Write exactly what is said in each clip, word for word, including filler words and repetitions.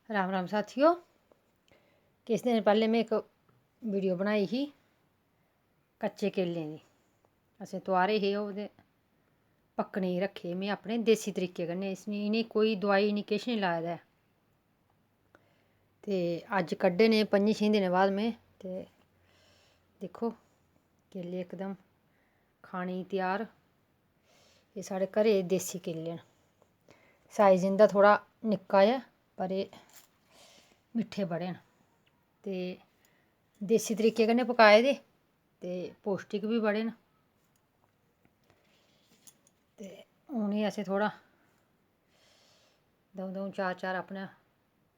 राम राम साथियो। किश दिन पैह्लें में इक वीडियो बनाई ही कच्चे केलें दी। असें तुआरे हे ओह् ते पक्कने गी रक्खे। में अपने देसी तरीके कन्नै इस, इ'नें कोई दोआई निं, किश निं लाए दा ऐ। ते अज्ज कड्ढे न पं'जी छें दिनें बाद में। ते दिक्खो, केले इकदम खाने गी त्यार। एह् साढ़े घरै दे देसी केले न। साइज इं'दा थोह्ड़ा निक्का ऐ, पर एह् मिट्ठे बड़े न। ते देसी तरीके कन्नै पकाए दे ते पौश्टिक बी बड़े न। ते उ'नेंगी असें थोह्ड़ा द'ऊं द'ऊं चार चार अपने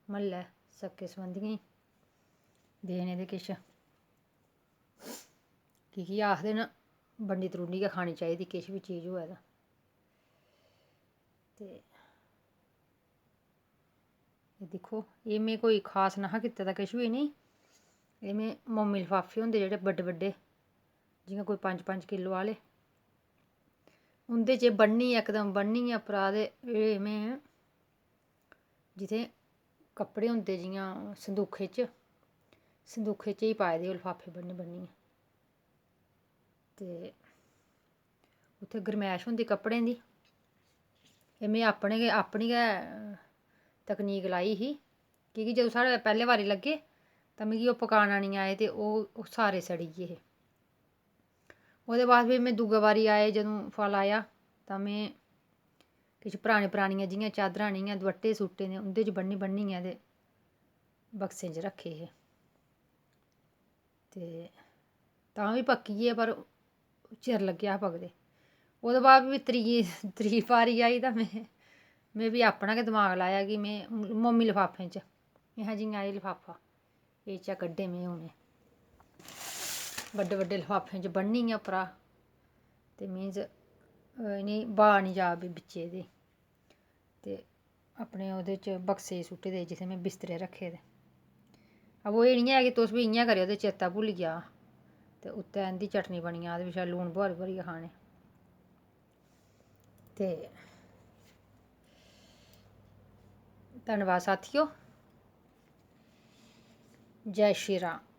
म्हल्लै सक्के सरबंधियें गी देने ते किश, की के आखदे न बंडी त्रुंडी गै खानी चाहिदी किश बी चीज होऐ तां। ते एह् दिक्खो, एह् में कोई खास नेहा कीते दा किश बी निं। एह् में मोमी लफाफे होंदे जेह्ड़े बड्डे बड्डे, जि'यां कोई पंज पंज किल्लो आह्ले, उं'दे च ब'न्नियै, इकदम ब'न्नियै उप्परा ते एह् में जित्थै कपड़े होंदे जि'यां संदूखै च, संदूखै च ही पाए दे ओह् लफाफे ब'न्नी ब'न्नियै। ते उत्थै गरमैश होंदी कपड़ें दी। एह् में अपने गै, अपनी गै तकनीक लाई ही, की के जदूं साढ़े पैह्ले बारी लग्गे तां मिगी ओह् पकाना निं आए ते ओह्, ओह् सारे सड़ी गे हे। ओह्दे बाद फ्ही में दूए बारी आए, जदूं फल आया तां में किश पराने, परानियां जि'यां चादरां न, इ'यां दपट्टे सूटें दे, उं'दे च ब'न्नी ब'न्नियै ते बक्सें च रक्खे हे। ते तां बी पक्की गे, पर चिर लग्गेआ हा पकदे। ओह्दे बाद फ्ही त्री, त्री बारी आई तां में, में फ्ही अपना गै दमाग लाया कि में मोमी लफाफें च, में हा जि'यां एह् लफाफा, एह् चा कड्ढे में हून एह्। बड्डे बड्डे लफाफें च ब'न्नियै उप्परा ते मीन्स इ'नेंगी ब्हाऽ निं जा बि-, बिच्चे दे। ते अपने ओह्दे च बक्से च सुट्टे दे जित्थै में बिस्तरे रक्खे दे। अबो एह् निं ऐ कि तुस बी इ'यां करेओ ते चेता भुल्ली जा ते उत्तै इं'दी चटनी बनी जा ते पिच्छें लून भरी भरियै खाने। ते धन्नबाद साथियो। जय श्री राम।